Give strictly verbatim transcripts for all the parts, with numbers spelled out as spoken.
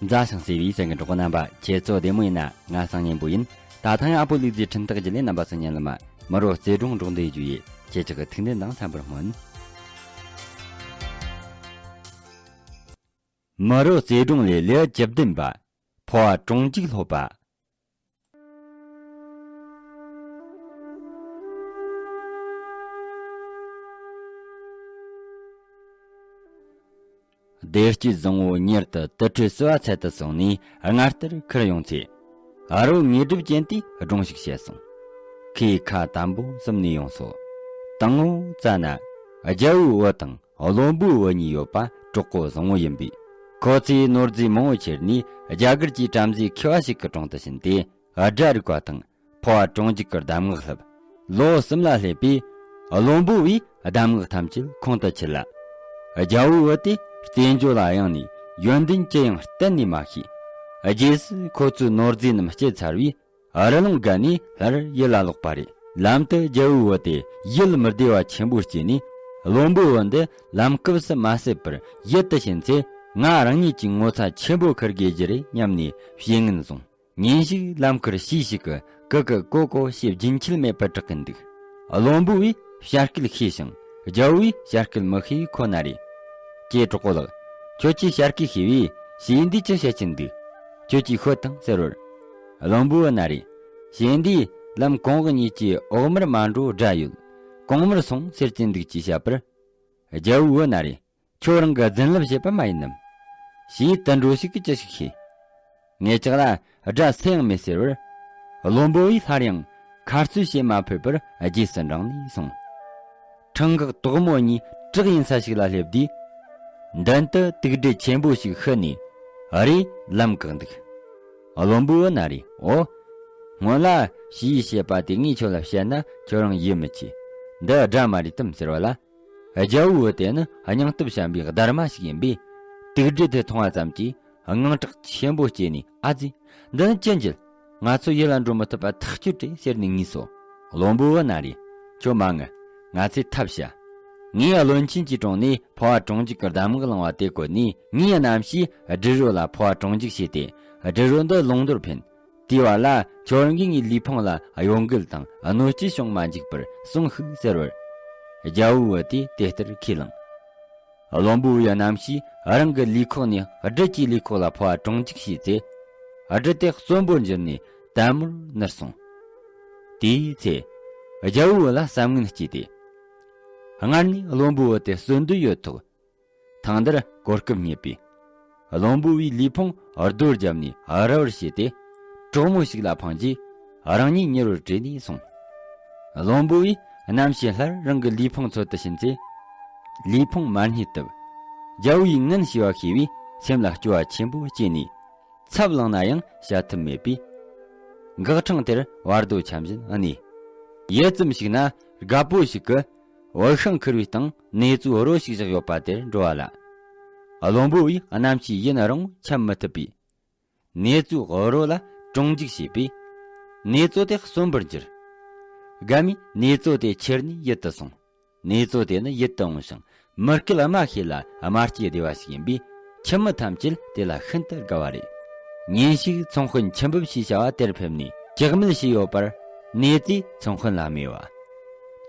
མཛའ་ཞིང་བརྩེ་བའི་གསན་མཁན་གྲོགས་པོ་རྣམ་པ། ཁྱེད་ཚོ་བདེ་མོ་ཡིན་ན། ང་སང་ཉན་པོ་ཡིན། ད་ཐེངས་ཨ་ཕོ་ལུག་རྫིའི་འཕྲིན་ཐག་བརྒྱུད་ལས་རྣམ་པ་ཚོ་ཉན་ལ་མ། མི་རོ་རྩེ་སྒྲུང་སྒྲོག་འདི་བརྒྱུད་ཡེ་ཁྱེད་ཅག་གི་ཐུགས་འདུན་དང་འཚམ་པར་སྨོན། མི་རོ་རྩེ་སྒྲུང་ལས་ལེའུ་བཅུ་བདུན་པ། ཕོ་བ་གྲོང་འཇུག་སློབ་པ། བདེ་སྐྱིད་བཟང་བོ་མྱུར་དུ་དུར་ཁྲོད་བསིལ་བ་ཚལ་དུ་སོང་ནས་སྔར་ལྟར་ཁུར་ཡོང་ཚེ། ཨ་རོ་དངོས་གྲུབ་ཅན་དེས་སྒྲུང་ཞིག་བཤད་སོང་། ཁོས་ཁ་དམ་པོ་བསམ་ནས་ཡོང་སོ། དང་པོ་ཙ་ན། རྒྱལ་བོའི་བུ་དང་བློན་པོའི་བུ་གཉིས་ཡོད་པ་གྲོགས་པོ་བཟང་བོ་ཡིན་པས། ཁོ་ཚོས་ནོར་རྫས་མང་བོ་ཁྱེར་ནས་རྒྱ་གར་གྱི་བྲམ་ཟེ་མཁས་པ་ཞིག་གི་དྲུང་དུ་ཕྱིན་ཏེ། དགྲ་རིག་པ་དང་ཕོ་བ་གྲོང་འཇུག་གི་གདམས་ངག་བསླབས། ལོ་གསུམ་ལ་སླེབས་པས། བློན་པོ་བས་གདམས་ངག་ཐམས་ཅད་ཁོང་དུ་ཆུད་ལ། རྒྱལ་བོའི་བུ་དེ་རྩེད་འཇོ་ལ་གཡེངས་ནས་ཡོན་ཏན་ཅི་ཡང་གཏན་ནས་མ་ཤེས། རྗེས་སུ་ཁོ་ཚོའི་ནོར་རྫས་རྣམས་སྤྱད་ཚར་བས། རི་ལུང་བརྒལ་ནས་སླར་ཡུལ་ལ་ལོག་པ་རེད། ལམ་དུ་རྒྱལ་བོའི་བུ་དེ་ཡུལ་མི་བདེ་བ་ཆེན་པོ་སྐྱེས་ནས། བློན་པོའི་བུ་འདི་ལམ་སྐབས་སུ་མ་བསད་པར་ཡུལ་དུ་ཕྱིན་ཚེ། ང་རང་ཉིད་ཀྱི་ངོ་ཚ་ཆེན་པོ་འཁུར་དགོས་རྒྱུ་རེད་སྙམ་ནས་བྱེད་ངན་བཟུང་། ཉིན་ཞིག་ལམ་ཁར་བྱིས་ཤིག་གིས་ཀི་ཀི་ཀོ་ཀོ་ཞེས་རྒྱུན་ཆད་མེད་པར་གྲག་གིན་འདུག། བློན་པོ་བས་བྱ་སྐད་ཤེས་ཤིང་རྒྱལ་བོ་བས་བྱ་སྐད་མི་ཤེས་ཁོ་ན་རེ། ཀྱེ་གྲོགས་པོ་ལགས། ཁྱོད་ཀྱིས་བྱ་སྐད་ཤེས་པས་བྱས་འདིས་ཅི་བཤད་ཀྱིན་འདུག། ཁྱོད་ཀྱིས་ཤོད་དང་ཟེར་བར། བློན་པོ་བས་ན་རེ། བྱས་འདིས་ལམ་གོང་གི་གཉིས་ཀྱི་འོག་མར་མ་འགྲོ་དགྲ་ཡོད། གོང་མར་སོང་ཟེར་གྱིན་འདུག་ཅེས་བཤད་པར། རྒྱལ་བོ་བས་ན་རེ། ཁྱོད་རང་གི་རྫུན་ལབ་བྱེད་པ་མ་ཡིན་ནམ། ཞེས་དུད་འགྲོ་ཞིག་གིས་ཅི་ཞིག་ཤེས། ངེད་ཅག་ལ་དགྲ་སུ་ཡང་མེད་ཟེར་བར། བློན་པོ་བས་སླར་ཡང་ཁ་རྩོད་བྱེད་མ་ཕོད་པར་རྗེས་སུ་འབྲངས་ནས་སོང་། འཕྲང་འགག་དོག་མོ་གཉིས་བྲག་ཡིན་ས་ཞིག་ལ་སླེབས་དུས། མདུན་དུ་དུག་སྦྲུལ་ཆེན་པོ་ཞིག་ཤི་ནས་རེས་ལམ་བཀག་འདུག། བློན་པོ་བས་ན་རེ། འོ། སྔོན་ལ་ཞེས་བཤད་པ་དེ་ངས་ཁྱོད་ལ་བཤད་ན་ཁྱོད་རང་ཡིད་མི་ཆེས། འདི་དགྲ་མ་རེད་དམ་ཟེར་བ་ལ། རྒྱལ་བོའི་བུ་དེ་ནི་སྙིང་སྟོབས་ཞན་པའི་སྡར་མ་ཞིག་ཡིན་པས། དུག་སྦྲུལ་དེ་མཐོང་བ་ཙམ་གྱིས་དངངས་སྐྲག་ཆེན་པོ་སྐྱེས་ནས། ཨ་ཙི། འདི་ནི་ཅི་འགྱུར། ང་ཚོ་ཡུལ་ལ་འགྲོ་མི་ཐུབ་པ་ཐག་ཆོད་རེད་ཟེར་ནས་ངུས་སོ། བློན་པོ་བས་ན་རེ། ཁྱོད་མ་ངུ། ང་ཚོས་ཐབས་བྱ། ངས་བློན་ཆེན་གྱི་དྲུང་ནས་ཕོ་བ་གྲོང་འཇུག་གི་གདམས་ངག་བླངས་པ་དེ་བཀོལ་ནས། ངས་གནམ་གཤིས་སྦྲུལ་རོ་ལ་ཕོ་བ་གྲོང་འཇུག་བྱས་ཏེ། སྦྲུལ་རོ་འདི་ལུང་མདོར་འཕེན། དེའི་བར་ལ་ཁྱོད་རང་གིས་ངའི་ལུས་ཕུང་ལ་གཡོ་འགུལ་དང་གནོད་སྐྱེལ་བྱུང་མ་འཇུག་པར་སྲུང་ཤིག་ཟེར་བར། རྒྱལ་བོའི་བུ་དེས་དེ་ལྟར་ཁས་བླངས། བློན་པོ་བས་གནམ་གཤིས་རང་གི་ལུས་ཁོག་ནས་སྦྲུལ་གྱི་ལུས་ཁོག་ལ་ཕོ་བ་གྲོང་འཇུག་བྱས་ཚེ། སྦྲུལ་དེ་གསོན་པོར་འགྱུར་ནས་དལ་མོར་ནུར་སོང་། དེའི་ཚེ། རྒྱལ་བོའི་བུ་ལ་བསམ་ངན་སྐྱེས་ཏེ། སྔར་ནས་བློན་པོའི་བུ་དེ་གསོན་འདོད་ཡོད་ཐོག། ཐེངས་འདིར་གོ་སྐབས་རྙེད་པས། བློན་པོ་བས་ལུས་ཕུང་རྡོར་བརྒྱབ་ནས་ར་བར་བྱས་ཏེ། གྲོག་མོ་ཞིག་ལ་འཕངས་རྗེས་རང་ཉིད་མྱུར་བར་བྲོས་ནས་སོང་། བློན་པོ་བས་གནམ་གཤིས་སླར་རང་གི་ལུས་ཕུང་འཚོལ་དུ་ཕྱིན་ཚེ། ལུས་ཕུང་མ་རྙེད་སྟབས། རྒྱལ་བོ་ཡིས་ངན་བྱས་པ་ཤེས་པས་སེམས་ལ་སྐྱོ་བ་ཆེན་པོ་སྐྱེས་ནས། ཚབ་བླངས་ན་ཡང་བྱ་ཐབས་མེད་པས། འགག་འཕྲང་དེར་བར་དོ་འཁྱམས་བཞིན་གནས། ཡུད་ཙམ་ཞིག་ན་རྒད་པོ་ཞིག་གིས་འུར་ཤིང་ཁུར་བའི་སྟེང་ནེ་ཙོའི་རོ་ཞིག་བཞག་ཡོད་པ་དེར་འགྲོ་བ་ལ། བློན་པོ་བས་གནམ་གཤིས་ཡུན་རིང་པོ་འཁྱམས་མི་ཐུབ་པས། ནེ་ཙོའི་རོ་ལ་གྲོང་འཇུག་བྱས་པས། ནེ་ཙོ་དེ་གསོན་པོར་གྱུར། རྒན་མོས་ནེ་ཙོ་དེ་ཁྱེར་ནས་ཡུལ་དུ་སོང་། ནེ་ཙོ་དེ་ནི་ཡུལ་དུ་འོང་ཞིང་མི་སྐད་སྨྲ་ཤེས་ལ་དམར་སྐྱེས་སྡེ་བ་ཞིག་ཡིན་པས། ཁྱིམ་མི་ཐམས་ཅད་དེ་ལ་ཤིན་ཏུ་དགའ་བ་རེད། ཉིན་ཞིག་ཚོང་དཔོན་ཁྱི་འབབ་ཞེས་བྱ་བ་དེར་ཕེབས་ནས་ལྕགས་མེད་བྱས་ཡོད་པར། ནེ་ཙོས་ཚོང་དཔོན་ལ་སྨྲས་པ།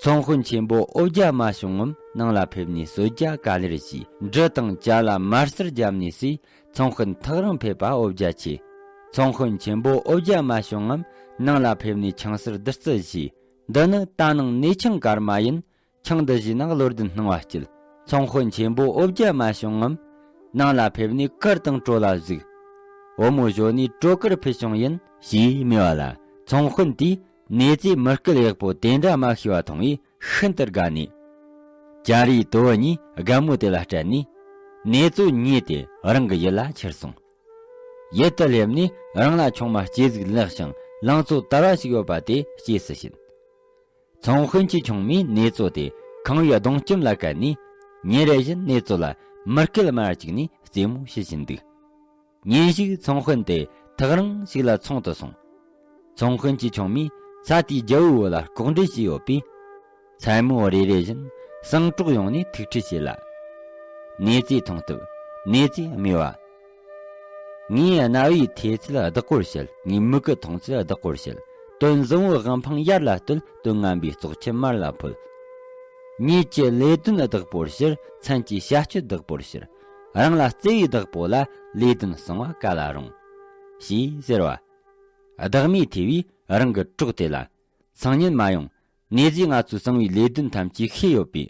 ཚོང་དཔོན་ཆེན་པོ་འོ་བརྒྱ་མ་བྱུང་ངམ། ནང་ལ་ཕེབས་ནས་གསོལ་ཇ་ག་ལེར་བྱས། འབྲུ་དང་ཇ་ལ་མར་སིལ་བརྒྱབ་ནས་ཟོས། ཚོང་དཔོན་ཐག་རིང་ཕེབས་པ་འོ་བརྒྱ་ཆེ། ཚོང་དཔོན་ཆེན་པོ་འོ་བརྒྱ་མ་བྱུང་ངམ། ནང་ལ་ཕེབས་ནས་ཆང་སིལ་བདུད་རྩི་བྱས། འདི་ནི་ད་ནངས་ནེ་ཆང་སྐར་མ་ཡིན། ཆང་འདི་བཞེས་ན་བློ་ལྡན་སྣང་བ་སྐྱིད། ཚོང་དཔོན་ཆེན་པོ་འོ་བརྒྱ་མ་བྱུང་ངམ། ནང་ལ་ཕེབས་ནས་གུར་དང་གྲོ་ལ་གཟིགས། བུ་མོ་གཞོན་ནུའི་གྲོ་གུར་ཕུལ་བྱུང་ཡིན། ཞེས་སྨྲས་པ་ལ། ཚོང་དཔོན་དེས་ནེ་ཙོས་མི་སྐད་ཡག་པོ་དེ་འདྲ་མ་ཤེས་པ་མཐོང་བས་ཤིན་ཏུ་དགའ་ནས། ཇ་རིའི་དོ་བུ་གཉིས་རྒན་མོ་དེ་ལ་སྤྲད་ནས། ནེ་ཙོ་ཉལ་ཏེ་རང་གི་ཡུལ་ལ་ཁྱེར་སོང་། ཡུལ་དུ་སླེབས་ནས་རང་ལ་ཆུང་མ་སྐྱེ་གཟུགས་ལེགས་ཤིང་ལང་ཚོ་དར་བ་ཞིག་ཡོད་པ་དེ་སྐྱེས་སུ་ཕྱིན། ཚོང་དཔོན་གྱི་ཆུང་མས་ནེ་ཙོ་དེ་ཁང་བའི་སྡོང་སྐྱོམ་ལ་བཀལ་ནས། ཉིན་རེ་བཞིན་ནེ་ཙོ་ལ་མི་སྐད་སྨྲ་བཅུག་ནས་རྩེད་མོ་བྱེད་བཞིན་འདུག། ཉིན་ཞིག་ཚོང་དཔོན་དེ་ཐག་རིང་ཞིག་ལ་ཚོང་དུ་སོང་། ཚོང་དཔོན་གྱི་ཆུང་མས་ས་དེའི་རྒྱལ་བོའི་བུ་ལ་ལྐོག་འབྲེལ་བྱས་ཡོད་པས། མཚན་མོ་རེ་རེ་བཞིན་ཟིང་འཁྲུག་ཡོང་ནས་ཐུག་འཕྲད་བྱས་ལ། ནེ་ཙོས་མཐོང་སྟབས་ནེ་ཙོས་སྨྲས་པ། ངའི་རྣ་བའི་ཐོས་ཚད་བདག་པོར་བྱེད། ངའི་མིག་གི་མཐོང་ཚད་བདག་པོར་བྱེད། དོན་བཟང་བོའི་དབང་འཕང་ཡར་ལ་བསྟོད། དོན་ངན་པའི་བཙོག་ཆུ་མར་ལ་ཕོད། ཉིད་ཀྱི་ལས་དོན་བདག་པོར་བྱེད། མཚན་གྱི་བྱ་སྤྱོད་བདག་པོར་བྱེད། རང་ལ་བརྩེ་བའི་བདག་པོ་ལ། ལས་དོན་གསང་བ་ག་ལ་རུང་། ཞེས་ཟེར་བ། བདག་མེད་ཐོས་པས་རང་གི་གྲོགས་དེ་ལ། སང་ཉིན་མ་ཡོང་། ནེ་ཙོས་ང་ཚོས་གསང་བའི་ལས་དོན་ཐམས་ཅད་ཤེས་ཡོད་པས།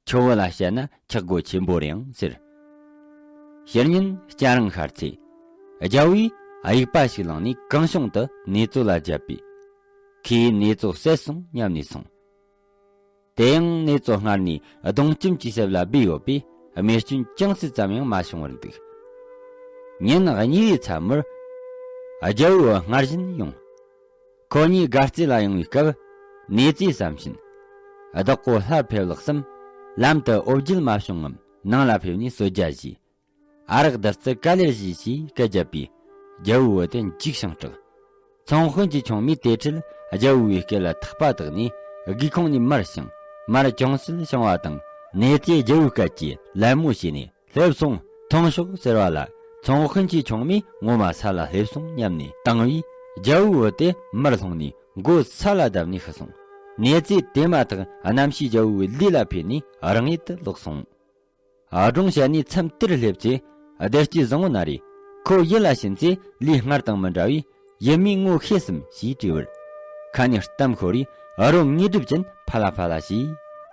ཁྱོ་བོ་ལ་བཤད་ན་ཆག་སྒོ་ཆེན་པོ་རེད་ཡང་ཟེར། ཕྱིར་ཉིན་སྤྱན་རང་ཤར་ཚེ། རྒྱལ་བོས་དབྱུག་པ་ཞིག་བླངས་ནས་གང་བྱུང་དུ་ནེ་ཙོ་ལ་བརྒྱབ་པས། ཁོས་ནེ་ཙོ་བསད་སོང་སྙམ་ནས་སོང་། དེ་ཡང་ནེ་ཙོ་སྔར་ནས་གདོང་སྐྱོན་གྱི་ཞབས་ལ་སྦས་ཡོད་པས་རྨས་སྐྱོན་ཅུང་ཟད་ཙམ་ཡང་མ་བྱུང་བར་འདུག། ཉིན་གཉིས་པའི་མཚན་མོར། རྒྱལ་བོ་སྔར་བཞིན་ཡོང་། ཁོ་གཉིས་སྒར་རྩེ་ལ་ཡོང་བའི་སྐབས། ནེ་ཙོས་བསམ་བཞིན། བདག་པོ་སླར་ཕེབས་ལགས་སམ། ལམ་དུ་འོ་བརྒྱལ་མ་བྱུང་ངམ། ནང་ལ་ཕེབས་ནས་གསོལ་ཇ་བཞེས། ཨ་རག་བདུད་རྩི་ག་ལེར་བཞེས་ཞེས་སྐད་བརྒྱབ་པས། རྒྱལ་བོའི་བུ་དེ་འཇིགས་ཤིང་སྐྲག། ཚོང་དཔོན་གྱི་ཆུང་མས་དེ་འཕྲལ་རྒྱལ་བོའི་སྐེ་ལ་ཐག་པ་བཏགས་ནས་སྒེའུ་ཁུང་ནས་མར་བྱིངས། མར་ཅུང་ཟད་བྱིངས་པ་དང་། ནེ་ཙོས་རྒྱལ་བོའི་སྐད་ཀྱིས་ལད་མོ་བྱས་ནས། སླེབས་སོང་། འཐུང་ཤོག་ཟེར་བ་ལ། ཚོང་དཔོན་གྱི་ཆུང་མས་ངོ་མ་ས་ལ་སླེབས་སོང་སྙམ་ནས་བཏང་བས། རྒྱལ་བོའི་བུ་དེ་མར་ལྷུང་ནས་མགོ་ས་ལ་བརྡབས་ནས་ཤི་སོང་། ནེ་ཙོས་དེ་མ་ཐག་རྣམ་ཤེས་རྒྱལ་བོའི་ལུས་ལ་ཕེབས་ནས་རང་ཡུལ་དུ་ལོག་སོང་། སྒྲུང་བཤད་ནས་མཚམས་དེར་སླེབས་ཚེ། བདེ་སྐྱིད་བཟང་བོ་ན་རེ། ཁོ་ཡུལ་ལ་ཕྱིན་ཚེ་ལུས་སྔར་དང་མི་འདྲ་བས། ཡུལ་མིས་ངོ་ཤེས་སམ་ཞེས་དྲིས་པར། ཁ་ནས་གཏམ་ཤོར་བས་རོ་དངོས་གྲུབ་ཅན་ཕ་ལ་ཕ་ལ་ཞེས་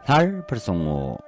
སླར་འཕུར་སོང་ངོ་།